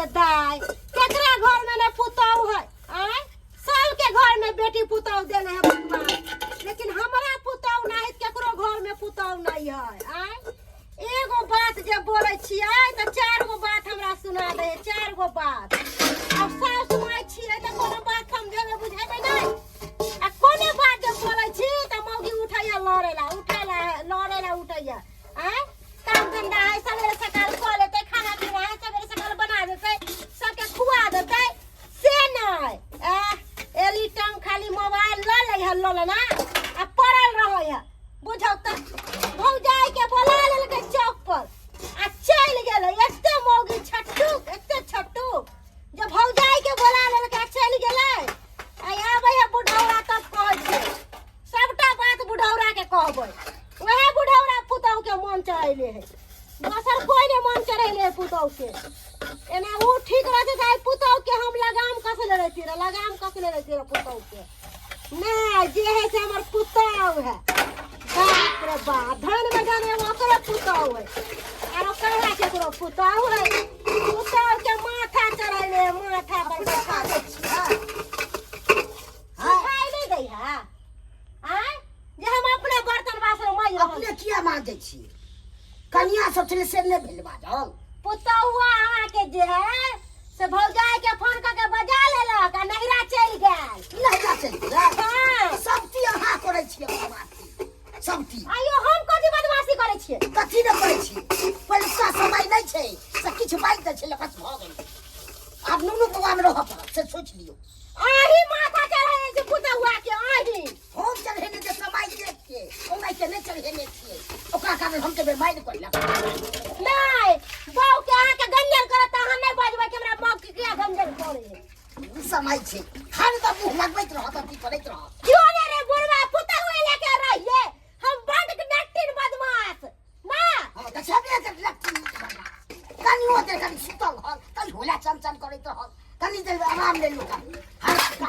गे दाय केकरा घर में ने पुतहु है आय सबके घर में बेटी पुतहु देने है भगवान लेकिन हमरा पुतहु नहीं केकरो घर में पुतहु नहीं है आय एगो बात जे बोलै छियै तऽ चार गो बात हमरा सुना दै है चार गो बात आब सासु माय छियै तऽ कोनो बात समझेबै बुझेबै नहि आ कोनो बात जे बोलै छी तऽ मौगी उठैया लड़ैला उठैला लड़ैला उठैया आँय काम धंधा है सवेरे सकाल कऽ लेतै खाना पीना है सवेरे सकाल बना देतै सबके खुआ देतै से नहि आँय एली टाइम खाली मोबाइल लऽ लै है लऽ लेना आ पड़ल रहै है बुझौ तऽ भौजाई के बोला लेलकै चौक पर आ चलि गेलै एते मौगी छट्टू एते छट्टू जे भौजाई के बोला लेलकै आ चलि गेलै आ आबै है बुढ़ौरा तब कहै छै सबटा बात बुढ़ौरा के कहबै वएह बुढ़ौरा पुतहु के मन चढ़ैले है दोसर कोई नहीं मन चढ़ैले है पुतहु के एना ओ ठीक रहते तऽ आइ पुतहु के हम लगाम कसले रहती रह लगाम कसले रहती रह पुतहु के नहीं जे है से हमर पुतहु है बाप रे बाप धन में धन एगो ओकरे पुतहु है आरो कहाँ केकरो पुतहु है पुतहु के माथा चढ़ैले है, माथा पर बैठा दै छियै सिखाई नहीं दै है आँय जे हम अपने बर्तन बासन माइ अपने किया मांजै छियै कनिया सब छलै से नहि भेल बाजल पुतहुआ अहाँके जे है से भौजाई के फोन कऽ के बजा लेलक आ नैहरा चलि गेल नैहरा चलि गेल हाँ सब चीज अहाँ करै छियै बदमाशी सब चीज आइयो हम कथी बदमाशी करै छियै कथी नहि करै छियै पहिलुका समय नहि छै से किछु बाजि दै छलै बस भऽ गेल आब नुनू बौआमे रहऽ पड़त से सोचि लियौ आही माथा चढ़ेने छै पुतहुआ के आही हम चढ़ेने जे समय देख के ओनाहि के नहि चढ़ेने छियै ओकरा कारण हम देबै मारि कोइला नहि बहू के अहाँके गंजन करत तऽ अहाँ नहि बजबै कि हमरा बहू के किया गंजन करे ई समय छै हरदम मुँह लगबैत रहत अथी करैत रहत क्यों ने रे बुढ़वा पुतहुए लेके रहिए हम बड नट्टिन बदमाश ना हँ तऽ छेबे कर लट्ठी कनियो देर कनि सुतल रहल कनि होला चमचम करैत रहल कनि देर आराम लेलू कनि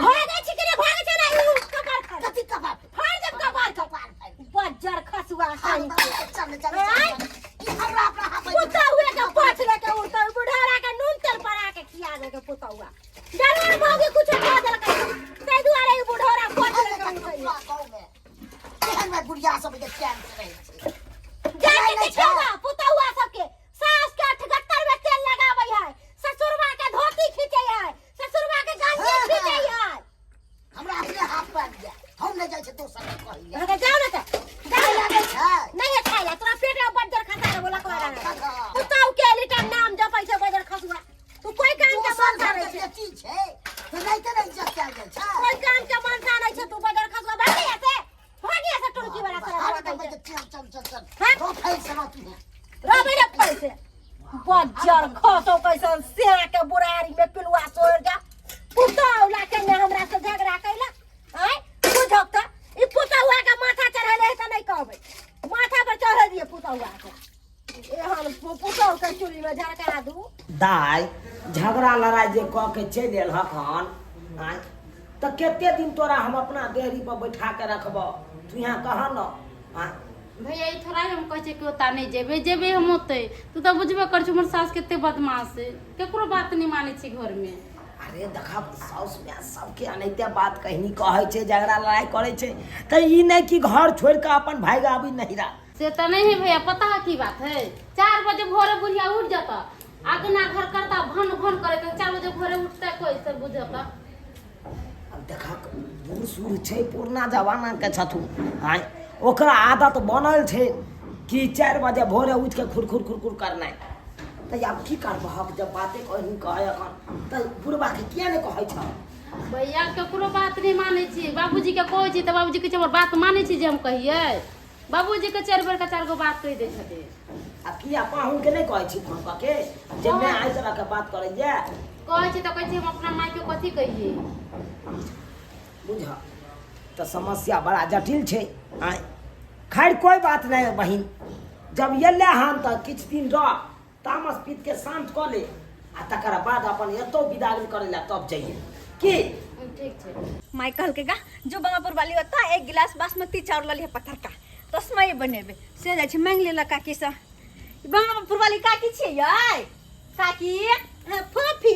भागै छी कि नहि भागै छै ना उ कपार फाड़ कथी कपार फाड़ देब कपार कपार फाड़ बज्जर खसुआ चल कहीं चल चल ई हमरा अपना हाथ पुतहुए के पाछ लेके उड़तै बुढ़ारा के नून तेल बना के खिया देके पुतहुआ जरूर मौगी कुछो खा देलकै ताहि दुआरे ई बुढ़ौरा पाछ लेके उड़तै गाँव में केहन में बुढ़िया सब जे चैन से रहै छै जाके देखियौ ना पुतहुआ सबके सास के अठगत्तर में तेल लगाबै है ससुरवा के धोती खींचै है ससुरवा के गंजी खींचै है हमरा अपने हाथ पर गया हम नहि जाइ छै दोसर के कहै लए अहाँके जाउ ने तऽ जाउ ने। लागै छै नहीं है खाइ ला तोरा पेट में बज्जर खसा रे बोला कोरा पुतहु के लीटा नाम जपै छै बज्जर खसुआ तू कोई काम के दोसर मनसा घर नहीं के छै बेटी छै तऽ नहि तऽ नहि इज्जत कयल जाइ छै कोई काम के मनसा नहीं छै तू बज्जर खसुआ भागी से भागी से टुनकी वाला सारा हर हुआ दम कहै के छै चल चल चल चल हाँ? रो फैल से तू है रबै रे पैसे बज्जर खसो कैसन सेहा के बुरारी में पिलुआ सोर जा पुतहु ला के ने हमरा से झगड़ा कैला आय बुझक त ई पुतहुआ के माथा चढ़ेले है त नहीं कहबै माथा पर चढ़े दिए पुतहुआ के एहन पुतहु के चुल्ही में झड़का दू दाइ झगड़ा लड़ाइ जे कऽ के चलि एलहक हन आँय तऽ कते दिन तोरा हम अपना देहरी पर बैठा के रखबह तू यहाँ कह न आँय भैया ई थोड़ा हम कहै छियै कि ओतऽ नहि जेबै जेबै हम ओतै तू तऽ बुझबे करै छी हमर सास कते बदमाश है केकरो बात नहि मानै छै घरमे अरे देखब साउस माय सबके अनाहिते बात कहनी कहै छै झगड़ा लड़ाइ करै छै तऽ ई नहि कि घर छोड़ि कऽ अपन भागि आबी नहिरा से तऽ नहीं है भैया पता है की बात है 4 बजे भोरे बुढ़िया उठ जाता अगना घर करता भन भन करे तो 4 बजे भोरे उठता कोई से बुझता आब देखक बूढ़ सूढ़ छै पुरना जमानाके छथुन आँय ओकरा आदत बनल छै कि 4 बजे भोरे उठि कऽ खुरखुर खुरखुर करनाइ तऽ आब की करबहक जब बाते कहीं कहै एखन तऽ बुढ़बाके किया नहि कहै छह भैया केकरो बात नहीं मानै छी बाबूजी के कहै छी तऽ बाबूजी कहै छै हमर बात मानै छी जे हम कहियै बाबूजी के चारि बेर के चारि गो बात कहि दै छथिन आ किया पाहुनके नहि कहै छी फोन कऽ के जे माय एहि तरहके बात करैए कहै छी तऽ कहै छी हम अपना माय के कथी कहियै बुझ तऽ समस्या बड़ा जटिल छै आँय खैर कोइ बात नहि बहिन जब एलै हन तऽ किछु दिन रह तामस पीत के शांत कऽ ले आ तकर बाद अपन एतौ विदागरी करै लए तब जइए की ठीक छै माय कहलकै गा जो बंगापुर वाली ओतऽ एक गिलास बासमती चाउर लऽ लिहे पतरका तस्मय बनेबै से जाइ छी मांगि लेलक काकीसँ बंगापुर वाली काकी छियै यै काकी फूफी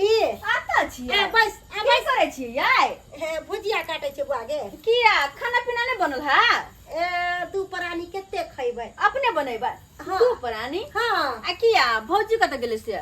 किया खाना पीना नहीं बनल है? ए दू प्राणी कते खैबै? अपने बनेबै? हाँ। दू प्राणी? हाँ। आ किया भौजी कतऽ गेलै से?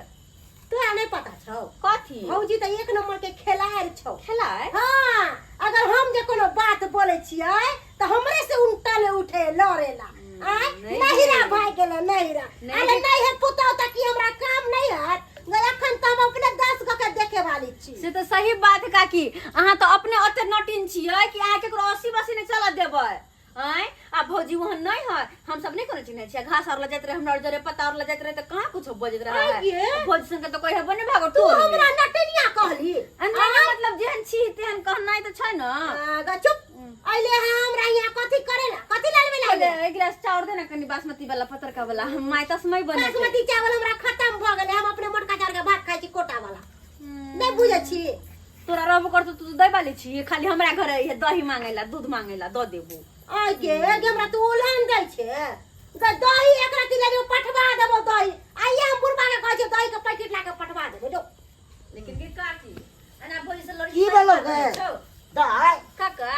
तोरा नहीं पता छौ? कथी? भौजी तऽ एक नंबर के खेलाड़ छौ। खेलाड़? हाँ, अगर हम जे कोनो बात बोले छियै तऽ हमरे से उल्टा ले उठे लड़ेला। आय नहीं। नहिरा भाग गेलै नहिरा। नहीं। अरे नहीं है पुतौ तऽ की हमरा काम नहीं हत? अखन तऽ हम अपने 10 गो के देखे वाली छी। से तऽ सही बात है काकी, अहाँ तऽ अपने ओते नटिन छियै कि अहाँ केकरो असी बसी नहि चलऽ देबै। आँय आ भौजी ओहन नहीं है, हम सब नहीं कोनो चिन्है छियै। घास और लऽ जाइत रहे हमरा जरे, पत्ता और लऽ जाइत रहे तऽ कहाँ कुछो बजैत रहे। आँय गे। भौजी संगे तऽ कोइ हेबो नहि भागो तू टोल में। हमरा नटनिया कहली? आ नहीं, नहीं, मतलब जेहन छी तेहन कहनाइ तऽ छै ने। आ, गा चुप। अइले है हमरा यहाँ कथी करेला? कथी लालबे पहिले लालबे? एक गिलास चाउर दे ने कनी, बासमती वाला पतरका वाला, हम माय तस्मय बनेतै। बासमती चावल हमरा खत्म भऽ गेलै, हम अपने मोटका चाउर के भात खाइ छी कोटा वाला। नहि बुझै छी? तोरा रहबो करतौ तू दै वाली छी, खाली हमरा घर अइहे दही मांगेला दूध मांगेला दऽ देबो। आइ गे गे हमरा तू उलहन दै छे। गे दही एक रत्ती ले जो पठवा देबो दही। आइए हम बुढ़बा के कहै छियै दही के पैकेट ला के पठवा देबो जो। लेकिन गे काकी एना भौजी से लड़ी की भेलौ गे? दाइ काका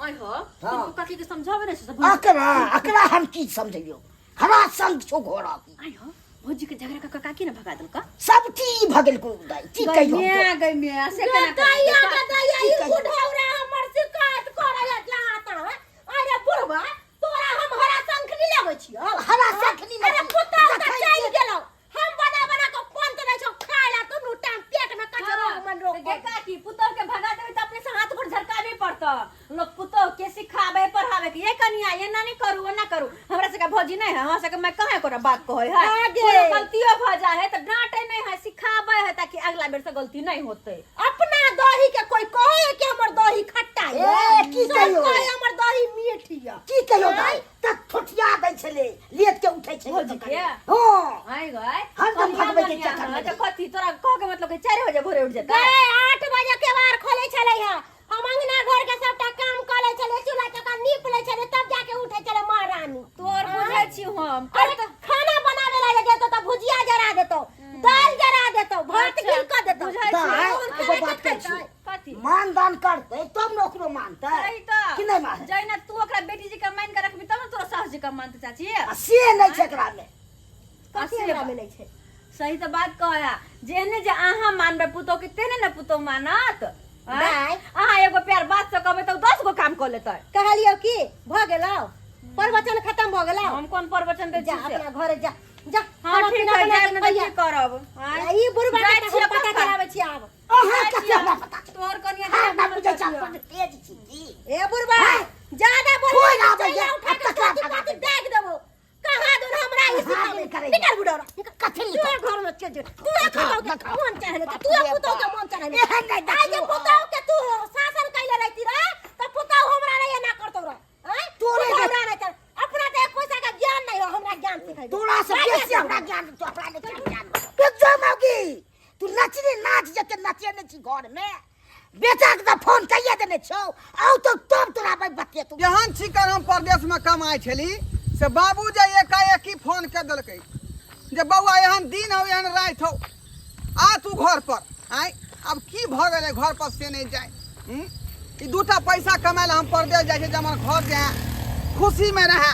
ओइ हो। हाँ। तू काकी के समझाबे नै छै? अकरा अकरा हम की समझैयो, हमरा संग छौ घर की। आइ हो भौजी के झगड़ा का काकी ने भगा देलका। सब चीज भऽ गेल को दाइ, की कहियो हम तोरा? गै गै म्या से गे केना दैया गे दैया, की ई कहियौ? बुढ़ौरा हमर शिकायत करे है जहाँ तहाँ। अरे बुढ़बा तोरा हम हरा शंख नहीं लगै छियौ? हरा शंख नहि अरे लगै। पुतौ तऽ जखन चलि जे- गेलौ, हम बना बना के कोन तऽ दै छौ खाय ला, दुनू टाइम पेट में कचरो मन रोक। गे काकी पुतोह के भगा देबे तऽ अपने से हाथ गोड़ झरकाबे पड़तौ। लोग पुतोह के सिखाबे पढ़ाबे के ये कनिया एना नहीं करू ओना करू। हमरा सबके भौजी नहीं है, हमरा सबके मैं कहाँ कोनो बात कहै है। आगे। कोनो गलतियो भऽ जाए है तऽ डांटे नहीं है, सिखाबे है ताकि अगला बेर से गलती नहीं होते। अपना दही के कोई कहे कि हमर दही खट्टा ए, ये, की सब कहियौ? कहे हमर दही मीठ ये। की कहियौ दाइ, तऽ ठोठिया दै छलै, लेट के उठै छलै भौजी तऽ के? हँ। आइ गए हरदम कनिया भगबै के कनिया, चक्कर में हाँ, तऽ रहै। कथी तोरा कह के मतलब के 4 बजे भोरे उठ जेतै? गए 8 बजे के बार खोले छलै है, हम अंगना घर के सबटा काम कऽ लै छलै, चूल्हा चौका नीप लै छलै, तब जाके उठै छलै महारानी। तोर बुझै छी हम। अरे खाना बनावे ला जे देतौ तऽ भुजिया जरा देतौ, दालि जरा देतौ, भात अच्छा, गिल कऽ देतौ। बुझै छी। दाइ, कोन एगो खाना बात के कहै छी। खैतै? कथी? मान दान करतै तब ने ओकरो मानतै। सही तऽ। कि नहि मानतै? जहिना तू ओकरा बेटी जी के मान के रखबी तब ने तोरा सास जी के मानतै चाची। आ से नहि छै एकरा मे। कथी आ से हमरा बात। मे नहि छै? सही तऽ बात कहया, जेहने जे अहाँ मानबै पुतोह के तेहने ने पुतोह मानत। आँय? दाइ। अहाँ एगो प्यार बात से कहबै तऽ 10 गो काम कऽ लेतै। कहलियौ की भऽ गेलौ प्रवचन खत्म भऽ गेलौ? हम कोन प्रवचन दै जा छी से? अपना घरे जा जा। हाँ खाना ठीक पीना है, बना जायब के ने तऽ खइहे। की करब? आँय? आ ई बुढ़बा के जाइ तऽ छियै हम पता कक्का। चलाबै छियै आब। अहाँ कते हमरा पता छै? तोहर कनिया हाँ, जे हमरा हमर बुझै छै कनिया। अपन तेज छी की। ए बुढ़बा हाँ। ज्यादा कोइ बोलबे ना आबै चल छै, उठा के अब तकरा पाती भगा पाती देबै। दाग देबो। कहाँ दूर हमरा ई हाँ, सिखाबै। नहीं करै। निकल बुढ़ौरा, निकल। कथी तू निकल? घर में चल जो। तू देखा, पुतोह के देखा। मन चाहे तू बाप रे पुतोह के बाप। मन चाहे। एहन नहि आइ जे देखियौ। पुतोह के तू शासन कैले रहती रे तऽ पुतोह हमरा नहीं एना करतौ रे। आँय? तोरे पुतोह हमरा नहीं कर। अपना तऽ एक पैसा के ज्ञान नहीं हो, हमरा ज्ञान सिखेबे। तोरा से राखे बेसी तू। हमरा ज्ञान, तू अपना नहि ज्ञान। तू जो मौगी, तू नचनी नाच जते नचे नहि छी घर में। बेटा के तऽ फोन कहिए देने छौ, आउ तो तब तोरा भाई बतियेतौ। एहन छिकर हम परदेश में कमाइ छली से बाबू जे एकाएकी फोन कर देलकै जे बौआ एहन दिन हौ एहन राति हौ, आ तू घर पर आय। आब की भऽ गेलै घर पर से नहि जाय। ई दूटा पैसा कमाय लए हम परदेश जाइ छियै जे हमर घर जे है खुशीमे रहए,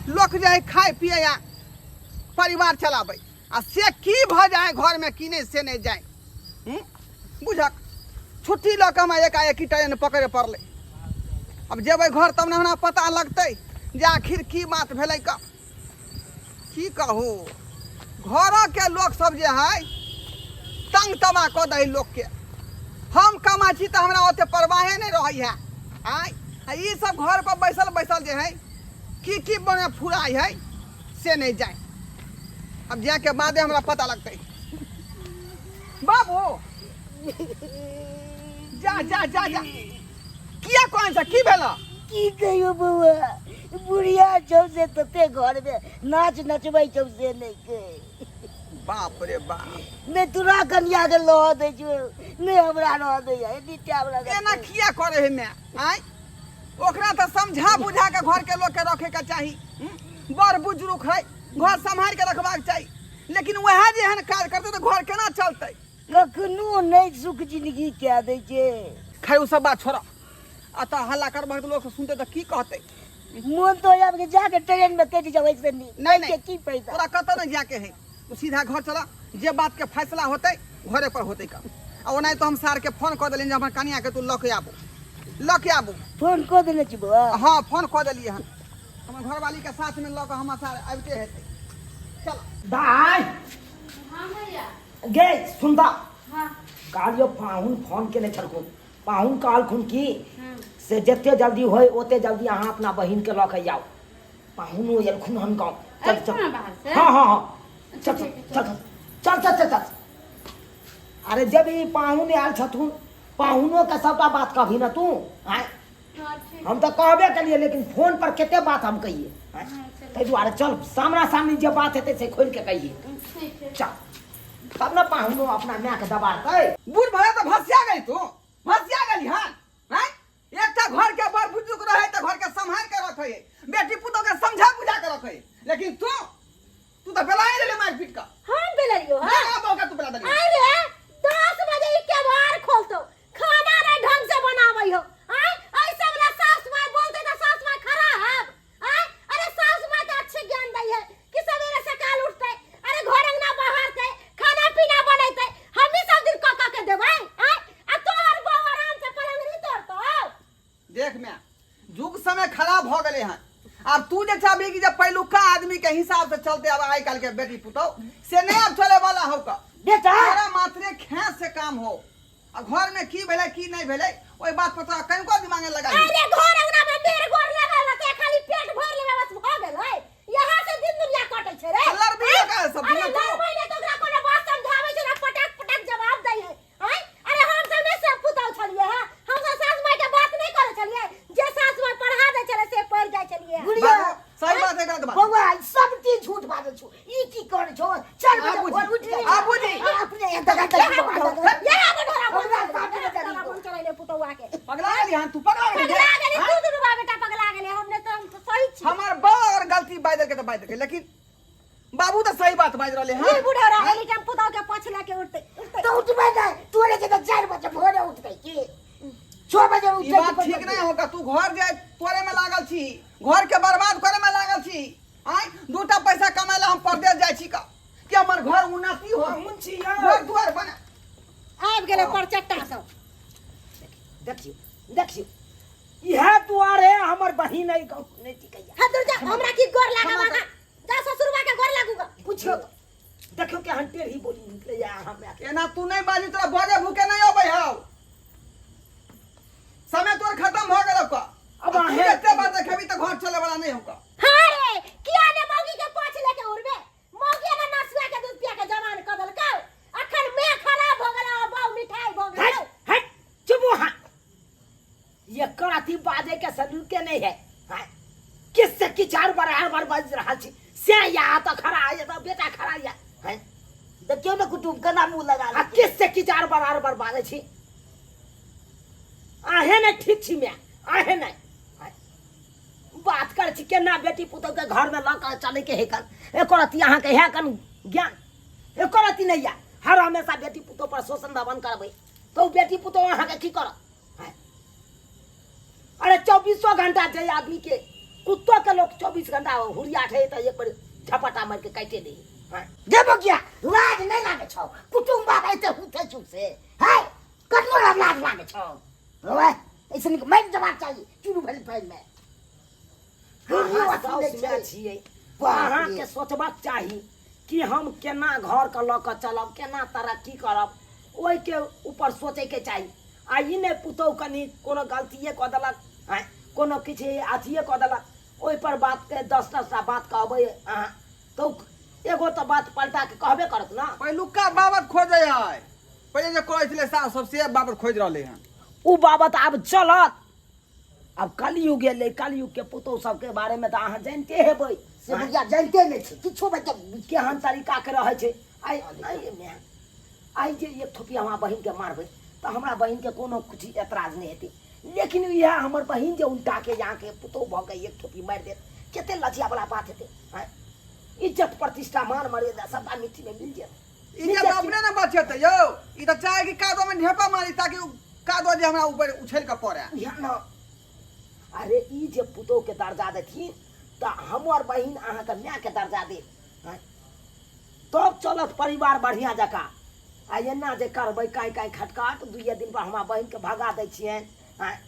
लोक जे है खाय पिए आ परिवार चलाबै, आ से की भऽ जाइ घरमे की नहि से नहि जाय। बुझक छुट्टी लऽ कऽ हमरा एकाएकी ट्रेन पकड़े पड़लै। आब जेबै घर तब ने हमरा पता लगतै जे आखिर की बात भेलै। क की कहू, घरके लोक सब जे है तंग तबाह कऽ दै लोकके। हम कमाइ छी तऽ हमरा ओते परवाहे नहि रहै है। आँय, आ ई सब घर पर बैसल बैसल जे है की की बने फुराइ है से नहि जाय। अब जाके बादे हमरा पता लगतै। बाबू जा जा जा जा, किया कोन से की भेल? की कहियो बौआ, बुढ़िया छौ से तते घर में नाच नचबै छौ से नहि के। बाप रे बाप, नहि तोरा कनिया के लह दै छौ, नहि हमरा रह दै है, एनी टाइम लगत। एना किया करे है मैं? आँय, ओकरा तऽ समझा बुझा के घर के लोग के रखे के चाही। बड़ बुजुर्ग है, घर सम्हारि के रखबाक चाही, लेकिन वएह जे एहन काज करतै तऽ घर केना चलतै? कखनो नहि सुख जिंदगी कए दै छै। खैर ओ सब बात छोड़, आ तऽ हल्ला करबह तऽ लोक सब सुनतै तऽ की कहतै मोन तो आब के जाके ट्रेन में कटि जाओ ऐसे नहीं नहीं, नहीं। के की पैसा तोरा कतऽ नहि जाके है तू सीधा घर चला जे बात के फैसला होतै घरे पर होतै का आ ओनाहि तो हम सार के फोन कऽ देलियनि जे हमर कनिया के तू लऽ के आबू लऽ के आबू फोन कऽ देने छी बौआ हाँ फोन कऽ देलियै हन हमर घरवाली के साथ में लऽ कऽ हमर सार आबिते हेतै चल दाय हाँ भैया गे सुनता हाँ कहलियो पाहुन फोन केने छलखुन पाहुन कहलखुन कि से जते जल्दी होय ओते जल्दी अहाँ अपना बहिन के लऽ के आउ पाहुनो एलखुन हन गाँव चल चल एलखुन हन बाहर से? हाँ हाँ हाँ चल चल चल चल चल चल चल अरे जब ई पाहुन आयल छथुन पाहुनो के सबटा बात कहबी ना तू आँय हाँ, ठीक हम तऽ कहबे केलियै लेकिन फोन पर कते बात हम कहिए आँय? ताहि दुआरे चल सामना सामनी जे बात हेतै से खोलि के कहिए ठीक है चल तब ने पाहुनो अपना मायके दबाड़तै बूढ़ भले तऽ भसिया गेली तू भसिया गेली हन आँय एकटा घर के बड़ बुजुर्ग रहे तऽ घर के सम्हारि के रखे बेटी पुतोह के समझा बुझा के रखे लेकिन तू तू तऽ बेलाए लेले मारि पीट के हम बेललियो हां ना बौका तू बेला देली अरे 10 बजे ई केवाड़ खोलतो खाना नहीं ढंग से बनावै हो आय ऐसे वाला सास माय बोलते तो सास माय खड़ा है आय अरे सास माय तो अच्छे ज्ञान दै है कि सवेरे सकाल उठते अरे घर अंगना बहारते खाना पीना बनैते हम ही सब दिन क क के देबै आय आ तोहर बहू आराम से पलंग नहीं तोड़तो देख मैं युग समय खराब हो गए हैं आब तू जे चाहबी कि जब पहिलुका आदमी के हिसाब से चलते अब आइ काल्हि के बेटी पुतोह से नहीं अब चले वाला हो का बेटा तोरा मात्रे खेस से काम हो आ घर में की भेलै की नहीं भेलै ओहि बात पर तोरा कनिको दिमाग नहि लगाई अरे घर अंगना में मेरे घर लगल रहते खाली पेट भर लेवे बस भ गेलै यहाँ से दिन दुनिया कटै छै रे लड़बी का सब अरे दिन तू लड़बै ने तो ओकरा कोनो बात समझाबै छै ना पटक पटक जवाब दै है आँय अरे हम सब नहीं सब पुतौ छलियै हां हम सब सास माय के बात नहीं करै छलियै जे सास माय पढ़ा दै छलै से पढ़ जाइ छलियै गुड़िया बाबू, सही बात है गलत बात बौआ ई सब चीज झूठ बाजै छौ ई की करै छौ चार बजे आबू जी, भोर उठ के आबू जी। अपने एतऽ तक यहाँ बढ़ोरा हमरा साथ में चली फोन चलैले पुतौआ के पगला गेली हन तू पगला गेली पगला गेली तू दुनू बा बेटा पगला गेले हमने तो हम तो सही छी हमर बा अगर गलती बाजि देलकै तऽ बाजि देलकै लेकिन बाबू तऽ सही बात बाजि रहले ई हन बूढ़ा रहली टाइम पुतौ के पोछ लेके उठते उठते तो उठबै नहि तोरे के तऽ 4 बजे भोरे उठबै की 6 बजे ई उठै बात ठीक नहीं होगा तू घर जाए तोरे में लागल छी घर के बर्बाद करे में लागल छी आय दूटा पैसा कमाए ला हम परदेश जाय छी का कि हमर घर उन्नति हो पाहुन छी यौ। घर दुआर बना आबि गेलै परचट्टा सब देखियौ देखियौ इएह दुआरे हमर बहिन एहि गाँव नहि टिकैया हट दूर जा हमरा की गोर लागब अहाँ जा ससुरबा के गोर लागू ग पुछियौ तऽ देखियौ केहन टेढ़ी बोली निकलैया हमरा के एना तू नहीं बाजी तोरा बजे भूखे नहीं अबै हौ समय तोर खत्म हो गेलौ का अब अब अहें- एते बात देखेबी तऽ घर चले वाला नहीं होगा हाँ रे किया ने मौगी के पोछ लेके उड़बे मौगी ने नसुआ के दूध पिया के जवान क देलकौ अखन मैं खराब भ गेलौ आ बाऊ मिठाई भ गेलौ हट हट चुप हो एकर अथी बाजे के सलूके नहीं है हाँ? किससे की चार बार आर बार बाज रहा छी से या तो खड़ा है तो बेटा खड़ा या हैं देखियौ ने कुटुम केना मुँह लगा आ किससे की चार बार आर बार बाजे छी आहे नहीं ठीक छी मैं आहे नहीं हैं? बात कर छी केना बेटी पुतोह के घर में लऽ के चले के है कन एकर अथी अहाँ के है कन ज्ञान एकर अथी नहीं या हर हमेशा बेटी पुतोह पर शोषण दमन करबै तो बेटी पुतोह अहाँ के की करत हैं? अरे चौबीसों घंटा जे आदमी के कुत्तो के लोग 24 घंटा हुरिया ठे तो एक बार झपटा मार के काटे दे हैं? गे बगिया लाज नहीं लागे छौ कुटुम बाबा एते हुते छौ से है कतनो लाज लाज लागे छौ ओए ऐसे निक मरि जबाक चाही चुरू भेल पानि में अहाँ साउस माय छियै अहाँके सोचबाक चाही कि हम केना घरके लऽ कऽ चलब केना तरक्की करब ओहिके ऊपर सोचैके चाही आ ई नहि पुतहु कनि कोनो गलतिए कऽ देलक आँय कोनो किछु अथिए कऽ देलक ओहिपर बातके दस दस टा बात कहबै अहाँ तऽ एगो तऽ बात पलटाके कहबे करत ने पहिलुका बाबत खोजै है पहिले जे कहै छलै सास सब से बाबत खोजि रहलै हन ओ बाबत आब चलत आब कलयुग एलै कलयुगके पुतहु सबके बारेमे तऽ अहाँ जानिते हेबै से बुढ़िया जानिते नहि छै किछो बच्चा केहन तरीकाके रहै छै आइ आइ माय आइ जे एक थोपी हमरा बहिनके मारबै तऽ हमरा बहिनके कोनो किछु एतराज नहि हेतै लेकिन इएह हमर बहिन जे उल्टाके अहाँके पुतहु भऽ कऽ एक थोपी मारि देत कते लजियावला बात हेतै आँय इज्जत प्रतिष्ठा मान मर्यादा सबटा मिट्टीमे मिल जायत इज्जत अपने ने बचेतै यौ ई तऽ चाहे कि कादोमे ढेपा मारी ताकि उ कादो जे हमरा ऊपर उछलि कऽ पड़े इएह ने अरे ई जे पुतोहके दर्जा देथिन तऽ हमर बहिन अहाँके मायके दर्जा देत। आँय, तब चलत परिवार बढ़िआँ जकाँ। आ एना जे करबै काँय काँय खटखट, दुइए दिनपर हमरा बहिनके भगा दै छियनि। आँय,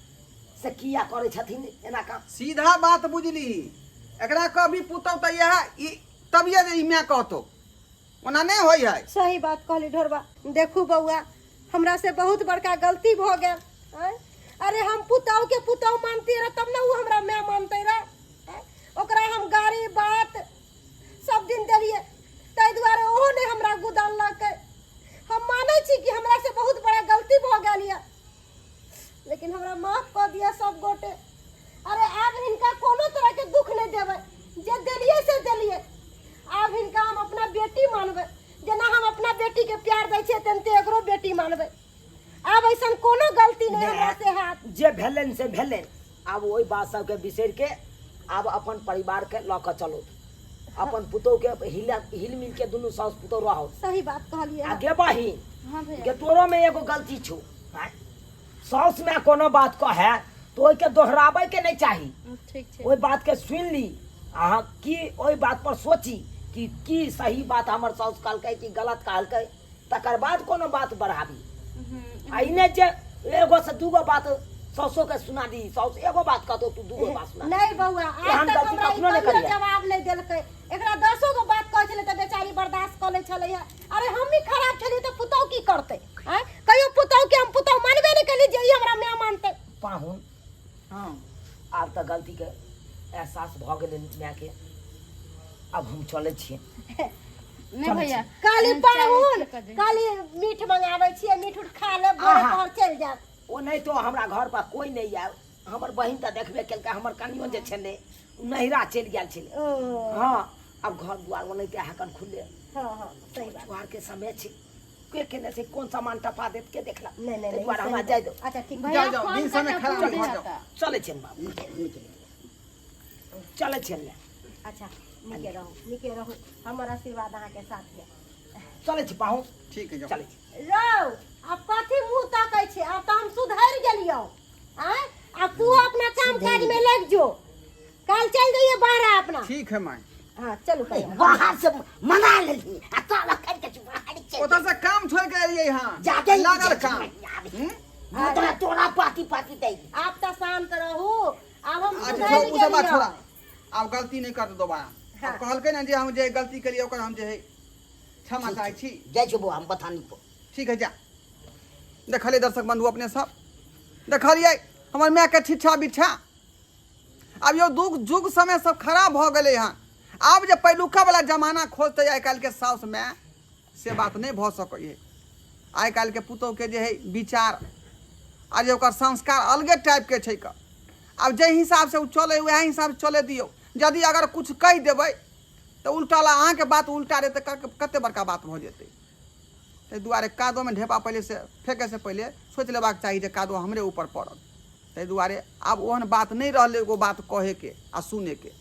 से किया करै छथिन एना काम? सीधा बात बुझली, एकरा कभी पुतहु तऽ इएह ई तभिए जे ई माय कहतौ, ओना नहि होइ है। सही बात कहली ढोरबा। देखू बौआ, हमरा से बहुत बड़का गलती भऽ गेल। आँय, अरे हम पुतहु के पुतहु मानती रह तब ने ओ हमरा माय मानते रह। आँय, ओकरा हम गाड़ी बात सब दिन देलियै, ताहि दुआरे ओहो नहि हमरा गुदानलकै। हम मानै छी कि हमरा से बहुत बड़ा गलती भऽ गेल यऽ, लेकिन हमरा माफ कऽ दिअ सब गोटे। अरे आब हिनका कोनो तरह के दुख नहि देबै, जे देलियै से देलियै। आब हिनका हम अपना बेटी मानबै, जेना हम अपना बेटी के प्यार दै छियै तेनाहिते एकरो बेटी मानबै। आब ऐसन कोनो गलती नहि हमरा से हैत। जे भेलनि से भेलनि, आब ओहि बात सबके बिसरि के आब अपन परिवार के लऽ कऽ चलू, अपन पुतोह के हिल हिल मिल के दुनू साउस पुतोह रहू। सही बात कहलियै। आ गे बहिन, हाँ भैया, गे तोरो में एगो गलती छौ। आँय, साउस में कोनो बात कहे तो ओहिके दोहराबै के नहीं चाही। ठीक छै। ओहि बात के सुनि ली, अहाँ की ओहि बात पर सोची कि की सही बात हमर साउस कहलकै कि गलत कहलकै, तकर बाद कोनो बात बढ़ाबी। आ ई नहि जे एगो से दूगो बात साउसो के सुना दी, साउस एगो बात कहतो तू दूगो बात सुना दी। नहीं बौआ, आज एहन तक गलती हमरा ई कखनो नहि कहियो करिहे। जवाब नहीं देलकै। एकरा दसो गो बात कहै छलै तऽ बेचारी बर्दाश्त कऽ लै छलै। अरे हम ही खराब छलियै तऽ पुतहु की करतै? आँय, कहियो पुतहु के हम पुतहु मानबे नहि केलियै जे ई हमरा माय मानतै। पाहुन, हाँ, आब तऽ गलती के एहसास भऽ गेलै मायके, आब हम चलै छियै। नहीं भैया, काली चाय पाहुन, ठीक कर दे। काली मीठ मंगाबै छियै, मीठ उठ खा लेब, भोरे आहा। पहर चलि जायब। ओ नहि तो हमरा घर पर कोई नहि आयल, हमर बहिन तऽ देखबे केलकै, हमर कनियो जे छलै ओ नैहरा चलि गेल छलै। ओ हाँ, आब घर दुआर ओनाहिते हकन खुलले। हाँ हाँ, सही बात। छुहार के समय छै, के केने छै, कोन सामान टपा देत के देखलक। नहीं नहीं ताहि नहीं, दुआरे सही हमरा बात। जाय दो। अच्छा ठीक। भैया जाओ, जाओ, फोन दिन समय करके खराब बोल भऽ दिया जाओ। था। चलै छियनि बाबू, चलै छियनि ले। अच्छा, नीके रहू, नीके रहू, हमर आशीर्वाद अहाँके साथ यऽ। चलै छी पाहुन। ठीक है, जाओ। चलै छी। रौ, आब कथी मुँह तकै छी? आब तऽ हम सुधरि गेलियौ। आँय, आब तू अपना काम काज में लग जो, काल्हि चलि जइए बाहर अपना। ठीक है माय। हाँ चलू भैया। बाहर से मना लेली आ तब अखन के बाहर चलि ओतऽ से काम छोड़ के एलियै हँ, जादे ही लागल बुझै काम। छी, आबै। हम्म? तोरा तोरा पाती पाती दै। आब तऽ शान्त रहू, आब हम अच्छा सुधरि छोड़, ओ सब बात गेलियौ। छोड़ा, आब गलती नहि करतै दोबारा। हाँ। आब कहलकै ने जे हम जे गलती केलियै ओकर हम जे है क्षमा चाहै छी। जाइ छौ बौआ हम बथानी पर। ठीक है, जा। देखलियै दर्शक बंधु, अपने सब देखलियै हमर मायके छिच्छा बिच्छा। आब यौ दुख जुग समय सब खराब भऽ गेलै हँ। आब जे पहिलुका वाला जमाना खोजतै आइ काल्हिके साउस माय, से बात नहि भऽ सकै है। आइ काल्हिके पुतोहुके जे है विचार आ जे ओकर संस्कार अलगे टाइपके छै। आब जाहि हिसाबसँ ओ चलै वएह हिसाबसँ चलै दियौ। यदि अगर किछु कहि देबै तऽ उल्टा ला अहाँके बात उल्टा रहतै, कते बड़का बात भऽ जेतै। ताहि दुआरे कादोमे ढेपा पहिले से फेकैसँ पहिले सोचि लेबाक चाही जे कादो हमरे ऊपर पड़त। ताहि दुआरे आब ओहन बात नहि रहलै एगो बात कहैके आ सुनैके।